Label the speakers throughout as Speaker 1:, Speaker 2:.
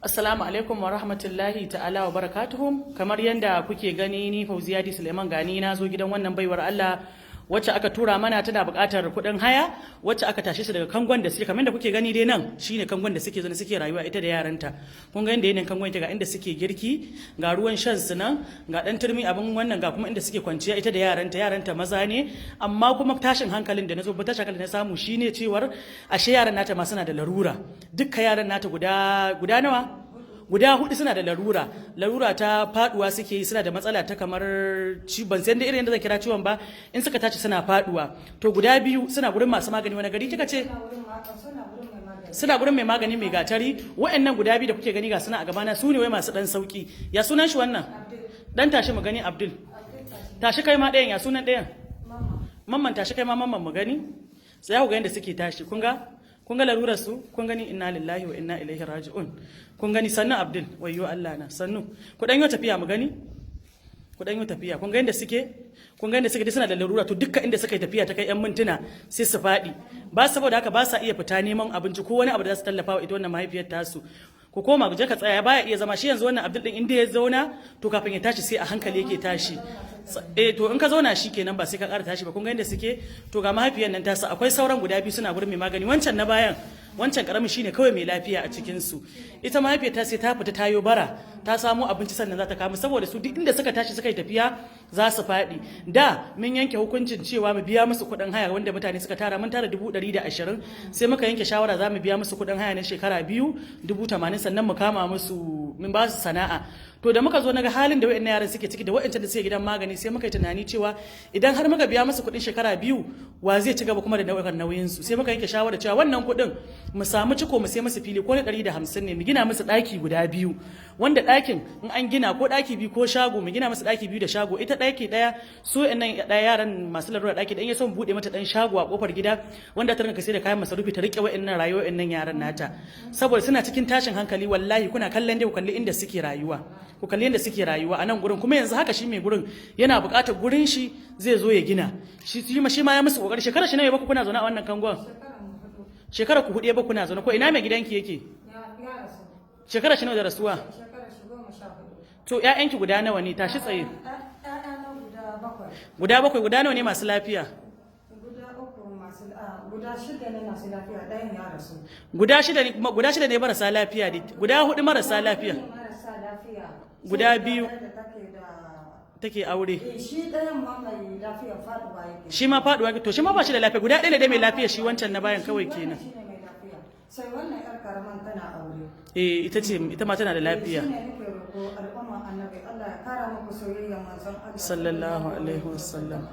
Speaker 1: Assalamu alaikum wa rahmatullahi ta'ala wa barakatuhu. Kamar yadda kuke gani, ni Fauziya D Suleiman gani na zo gidan wannan baiwar Allah wacce aka tura mana, tana buƙatar kuɗin haya, wacce aka tashe su daga kangon da suke. Kamar yadda kuke gani dai, nan shine kangon da suke zaune, suke rayuwa ita da yaranta. Kun ga yadda yanayin kangon yake, ga inda suke girki, ga ruwan shan su nan, ga ɗan turmi abin wannan, ga kuma inda suke kwanciya ita da yaranta. Yaranta maza ne. Amma kuma tashin hankalin da na zo ba, tashin hankalin da na samu shine cewar ashe yaran nata ma suna da larura. Dukka yaran nata guda nawa? Guda hudu suna da larura, larura ta faduwa suke yi. Suna da matsala ta kamar ban san da irin yadda zan kira ciwon ba, in suka tashi suna faduwa. To, guda biyu suna gurin masu magani. Wani gari kika ce? Suna gurin mai magani mai gatari. Wa'annan guda biyu da kuke gani, ga suna a gabana, su ne wai masu dan sauki. Ya sunan shi wannan dan? Tashi mu gani. Abdul, tashi kai ma. Ɗayan, ya sunan ɗayan? Mamman. Tashi kai ma Mamman mu gani. Sai ku ga yadda suke tashi. Kun ga, kun ga larurar su, kun gani. Inna lillahi wa inna ilaihi raji'un. Kun gani? Sannu Abdul. Wayyo Allah na. Sannu. Ku dan yi tafiya mu gani, ku dan yi tafiya. Kun ga yadda suke, kun ga yadda suke, suna da larura. To, dukkan inda suka yi tafiya ta kai yan mintuna sai su faɗi. Ba saboda haka ba sa iya fita neman abinci ko wani abu da za su tallafa wa ita wannan mahaifiyar tasu. Ku koma, ku je ka tsaya. Baya iya zama shi yanzu wannan Abdul din. Inda ya zauna, to kafin ya tashi sai a hankali yake tashi. Eh, to in ka zauna shi kenan, ba sai ka ƙara tashi ba. Kun ga yadda suke. To, ga mahaifiyar nan tasa. Akwai sauran guda biyu, suna gurin mai magani. Wancan na bayan, wancan karamin, shine kawai mai lafiya a cikin su. Ita mahaifiyar ta sai ta fita tayo bara, ta samo abinci, sannan za ta kama, saboda su duk inda suka tashi suka yi tafiya za su faɗi. Da mun yanke hukuncin cewa mu biya musu kuɗin haya wanda mutane suka tara. Mun tara 120,000. Sai muka yanke shawara za mu biya musu kuɗin haya na shekara 2, 80,000, sannan mu kama musu, mun ba su sana'a. To, da muka zo naga halin da wayannan yaran suke ciki da wayancan da suke gidan magani, sai muka yi tunani cewa idan har muka biya musu kuɗin shekara 2, wa zai ci gaba kuma da nau'in nauyin su? Sai muka yanke shawara cewa wannan kuɗin mu samu ciko, mu sai musu fili, ko na 150 ne, mu gina musu ɗaki guda biyu, wanda ɗakin in an gina, ko ɗaki biyu ko shago, mu gina musu ɗaki biyu da shago, ita ɗaki ɗaya, su nan ɗaya yaran masu larura ɗaki ɗan ya son buɗe mata ɗan shago a kofar gida wanda ta rinka sai da kayan masarufi, ta riƙe wa'annan rayuwar wa'annan yaran nata, saboda suna cikin tashin hankali. Wallahi kuna kallon dai, ku kalli inda suke rayuwa, ku kalli inda suke rayuwa a nan gurin. Kuma yanzu haka shi mai gurin yana buƙatar gurin shi zai zo ya gina. Shi ma ya musu kokari. Shekara shi nawa ya baku kuna zaune a wannan kangon? Shekara ku 4 ya baku kuna zaune ko? Ina mai gidanki yake? Shekara shi nawa da rasuwa? To, ƴaƴanki guda nawa ne? Tashi tsaye. Guda bakwai. Guda nawa ne masu lafiya?
Speaker 2: Guda uku masu, guda shida ne masu lafiya, ɗayan ya rasu.
Speaker 1: Guda shida ne, guda shida ne marasa lafiya ne, guda hudu marasa lafiya.
Speaker 2: Marasa lafiya.
Speaker 1: Guda
Speaker 2: Sai
Speaker 1: biyu.
Speaker 2: ɗaya da take da
Speaker 1: Take aure.
Speaker 2: Eh, shi ɗayan ma mai lafiya faɗuwa yake.
Speaker 1: Shi ma faduwa. To, shi ma ba shi da lafiya. Guda ɗaya ne dai mai lafiya, shi wancan na bayan kawai kenan.
Speaker 2: Shi ne mai lafiya. Sai wannan yar karaman tana aure.
Speaker 1: Eh, ita ce, ita ma tana da lafiya.
Speaker 2: Shi ne nake roƙo al'umma Annabi, Allah ya kara muku soyayya manzon Allah.
Speaker 1: Sallallahu alaihi wasallam.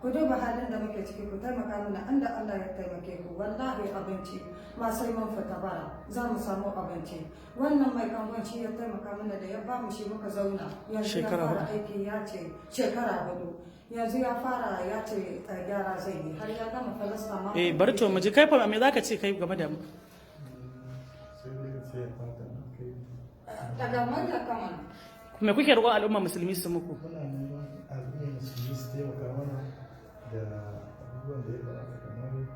Speaker 2: Ku duba halin da muke ciki, ku taimaka mana inda Allah ya taimake ku. Wallahi abinci ma sai mun fita bara za mu samu abinci. Wannan mai kangon shi ya taimaka mana da ya ba mu shi muka zauna. Yanzu ya
Speaker 1: Shekara
Speaker 2: fara
Speaker 1: 4.
Speaker 2: aiki, ya ce shekara 4. Yanzu ya fara, ya ce gyara zai yi, har ya gama falasta ma.
Speaker 1: Eh, bari to mu ji. Kai fa, me zaka ce kai game da mu?
Speaker 3: Sai dai ce fatan kai.
Speaker 2: Daga murya kaman.
Speaker 1: Me kuke roƙon al'umma musulmi su muku?
Speaker 3: Muna neman al'ummar musulmi su taimaka mana da abubuwan da ya kamata, kamar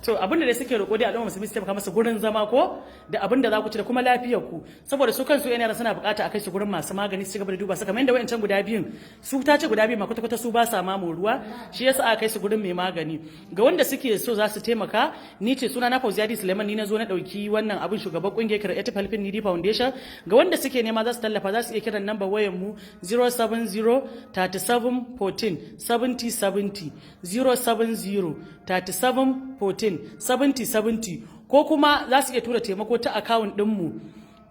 Speaker 1: To, abin da dai suke roƙo dai, al'umma musulmi su taimaka masa gurin zama ko da abin da za ku ci da kuma lafiyar ku, saboda su kansu yana suna bukata a kai su gurin masu magani su gaba da duba su, kamar yadda wayancan guda biyun su ta ce guda biyun ma kwata kwata su ba sa mamu ruwa, shi yasa aka kai su gurin mai magani. Ga wanda suke so za su taimaka, ni ce suna na Fauziya D Suleiman, ni na zo na dauki wannan abin, shugaban kungiyar Creative Helping Needy Foundation. Ga wanda suke nema za su tallafa, za su iya kiran number wayar mu 070 37 14 70 70, 070 37 14 70 70, ko kuma za su iya tura taimako ta account ɗinmu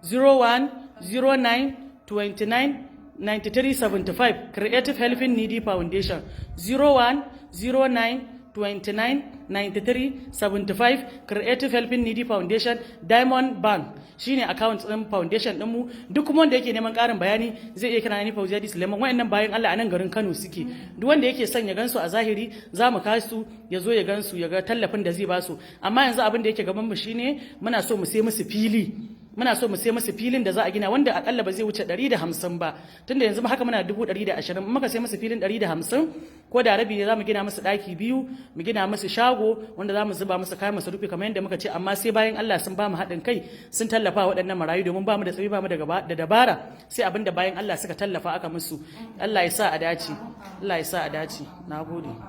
Speaker 1: 01 09 29 93 75, Creative Helping Needy Foundation, 01 09 29 93 75, Creative Helping Needy Foundation, Diamond Bank, shine account din foundation ɗinmu. Duk kuma wanda yake neman ƙarin bayani zai iya kira ni, Fauziya Suleiman. Wayannan bayan Allah a nan garin Kano suke. Duk wanda yake son ya gansu a zahiri, za mu kasu ya zo ya gansu, ya ga tallafin da zai ba su. Amma yanzu abin da yake gaban mu shine muna so mu sai musu fili. Muna so mu sai musu filin da za a gina, wanda akalla ba zai wuce 150 ba, tunda yanzu haka muna 120,000. Muka sai musu filin 150 ko da rabi ne, za mu gina musu ɗaki biyu, mu gina musu shago wanda za mu zuba musu kayan masarufi kamar yadda muka ce. Amma sai bayan Allah sun ba mu haɗin kai, sun tallafa waɗannan marayu, domin ba mu da tsayi, ba mu da dabara, sai abin da bayan Allah suka tallafa aka musu. Allah ya sa a dace, Allah ya sa a dace. Nagode.